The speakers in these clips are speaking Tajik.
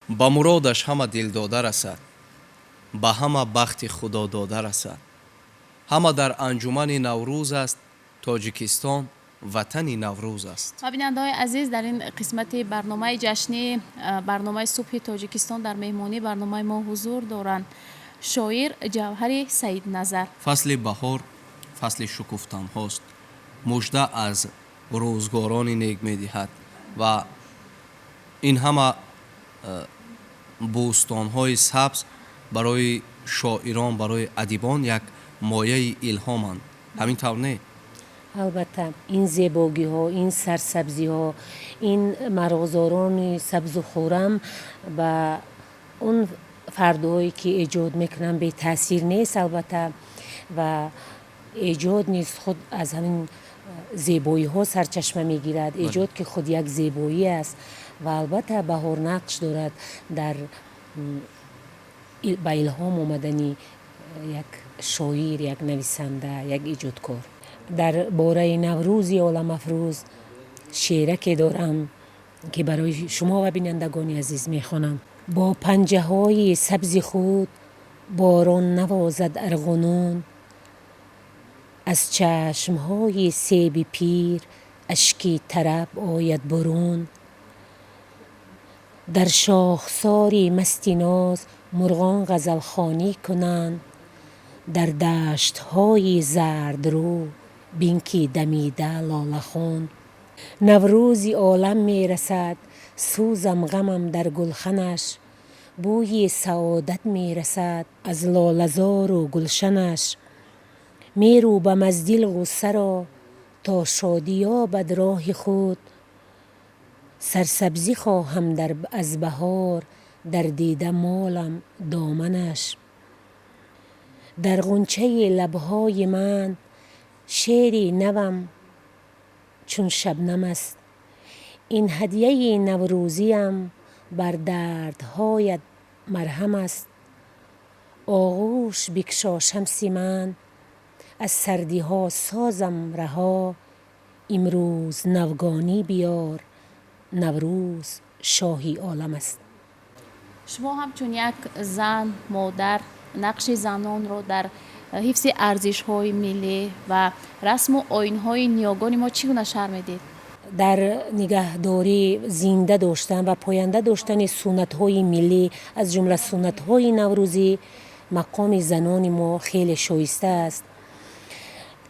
Ба муродаш ҳама дилдода расад, ба ҳама бахти худодода расад. Ҳама дар анҷумани Наврӯз аст, Тоҷикистон ватани Наврӯз аст. Ва бинандаҳои азиз, дар ин қисмати барномаи ҷашнӣ, барномаи «Субҳи Тоҷикистон», дар меҳмонии барномаи мо ҳузур доранд шоир Ҷавҳари Саидназар. Фасли баҳор фасли шукуфтанҳост, мужда аз рӯзгорони нек медиҳад ва ин ҳама бӯстонҳои сабз барои шоирон, барои адибон як мояи илҳоманд. Ҳамин тавр не? Албатта, ин зебогиҳо, ин сарсабзиҳо, ин марғзорони сабзу хуррам ба он фардҳое, ки эҷод мекунанд, бетаъсир нест, албатта. Ва эҷод низ худ аз ҳамин зебоиҳо сарчашма мегирад. Эҷод, ки худ як зебоӣ аст. Ва албатта, баҳор нақш дорад дар ба илҳом омадани як шоир, як нависанда, як эҷодкор. Дар бораи Наврӯзи оламафрӯз шеъраке дорам, ки барои шумо ва бинандагони азиз мехонам. Бо панҷаҳои сабзи худ борон навозад арғунон, аз чашмҳои себи пир ашки тараб ояд бурун. Дар шохсори масти ноз мурғон ғазалхонӣ кунанд, дар даштҳои зардрӯ бин, ки дамида лолахун. Наврӯзи олам мерасад, сӯзам, ғамам дар гулханаш, бӯи саодат мерасад аз лолазору гулшанаш. Мерӯбам аз дил ғуссаро, то шодӣ ёбад роҳи худ. Сарсабзӣ хоҳам аз баҳор, дар дида молам доманаш. Дар ғунчаи лабҳои ман шеъри навам чун шабнам аст. Ин ҳадияи наврӯзиям бар дардҳоят марҳам аст. Оғӯш бикшо, шамси ман, аз сардиҳо созам раҳо. Имрӯз навгонӣ биёр, Наврӯз шоҳи олам аст. Шумо ҳамчун як зан, модар, нақши занонро дар ҳифзи арзишҳои миллӣ ва расму оинҳои ниёгони мо чӣ гуна шарҳ медиҳед? Дар нигаҳдорӣ, зинда доштан ва поянда доштани суннатҳои миллӣ, аз ҷумла суннатҳои наврӯзӣ, мақоми занони мо хеле шоиста аст.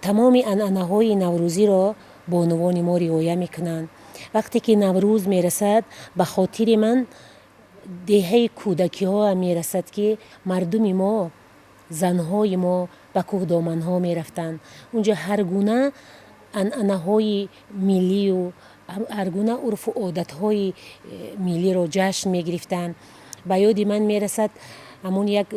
Тамоми анъанаҳои наврӯзиро бонувони мо риоя мекунанд. Вақте ки Наврӯз мерасад, ба хотири ман деҳаи кӯдакиҳоам мерасад, ки мардуми мо, занҳои мо ба кӯҳдоманҳо мерафтанд. Унҷо ҳар гуна анъанаҳои миллию ҳар гуна урфу одатҳои миллиро ҷашн мегирифтанд. Ба ёди ман мерасад ҳамон як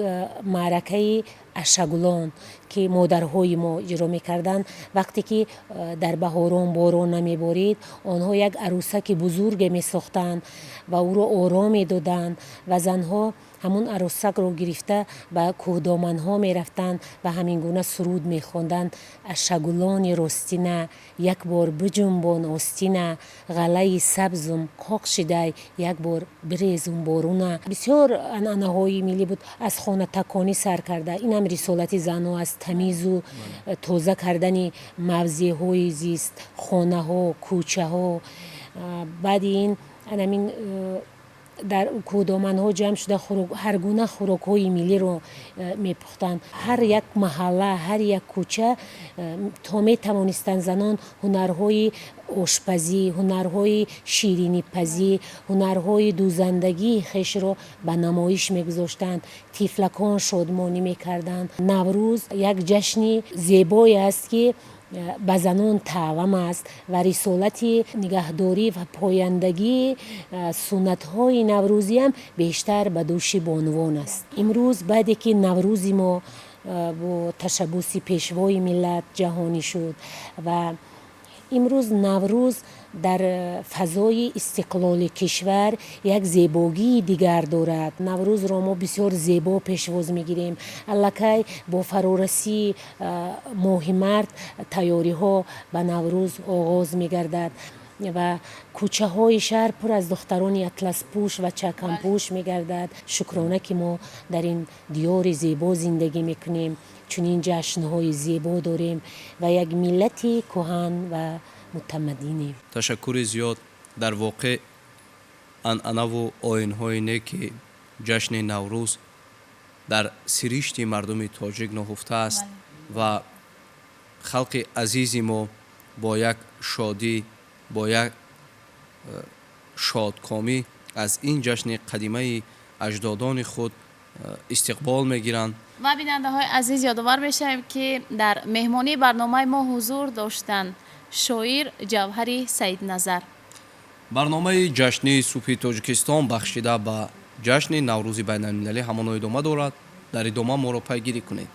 маъракаи ашагулон, ки модарҳои мо иҷро мекарданд. Вақте ки дар баҳорон борон намеборид, онҳо як арӯсаки бузурге месохтанд ва ӯро оро медоданд ва занҳо ҳамон арӯсакро гирифта ба кӯҳдоманҳо мерафтанд ва ҳамин гуна суруд мехонданд: «Ашагулони ростина, як бор биҷунбон остина, ғаллаи сабзум қоқ шидай, як бор бирезум боруна». Бисёр анъанаҳои миллӣ буд, аз хонатаконӣ сар карда. Инам рисолати занҳо аст: тамизу тоза кардани мавзеъҳои зист, хонаҳо, кӯчаҳо. Баъди ин анамин дар кӯҳдоманҳо ҷамъ шуда, ҳар гуна хӯрокҳои миллиро мепухтанд. Ҳар як маҳалла, ҳар як кӯча то метавонистанд, занон ҳунарҳои ошпазӣ, ҳунарҳои ширинипазӣ, ҳунарҳои дӯзандагии хешро ба намоиш мегузоштанд. Тифлакон шодмонӣ мекарданд. Наврӯз як ҷашни зебое аст, ки ба занон таълам аст ва рисолати нигаҳдорӣ ва пояндагии суннатҳои наврӯзиам бештар ба дӯши бонувон аст. Имрӯз, баъде ки Наврӯзи мо бо ташаббуси Пешвои миллат ҷаҳонӣ шуд ва имрӯз Наврӯз дар фазои истиқлоли кишвар як зебогии дигар дорад, Наврӯзро мо бисёр зебо пешвоз мегирем. Аллакай бо фарорасии моҳи март тайёриҳо ба Наврӯз оғоз мегардад. Ва кӯчаҳои шаҳр пур аз духтарони атласпӯш ва чаканпӯш мегардад. Шукрона, ки мо дар ин диёри зебо зиндагӣ мекунем, чунин ҷашнҳои зебо дорем ва як миллати кӯҳан ва мутамаддинем. Ташаккури зиёд. Дар воқеъ, анъанаву оинҳои неки ҷашни Наврӯз дар сиришти мардуми тоҷик ниҳуфта аст ва халқи азизи мо бо як шодӣ, бо як шодкомӣ аз ин ҷашни қадимаи аҷдодони худ истиқбол мегиранд. Ва бинандаҳои азиз, ёдовар мешавем, ки дар меҳмонии барномаи мо ҳузур доштанд шоир Ҷавҳари Саидназар. Барномаи ҷашнии «Субҳи Тоҷикистон», бахшида ба ҷашни Наврӯзи байналмилалӣ, ҳамоно идома дорад. Дар идома моро пайгирӣ кунед.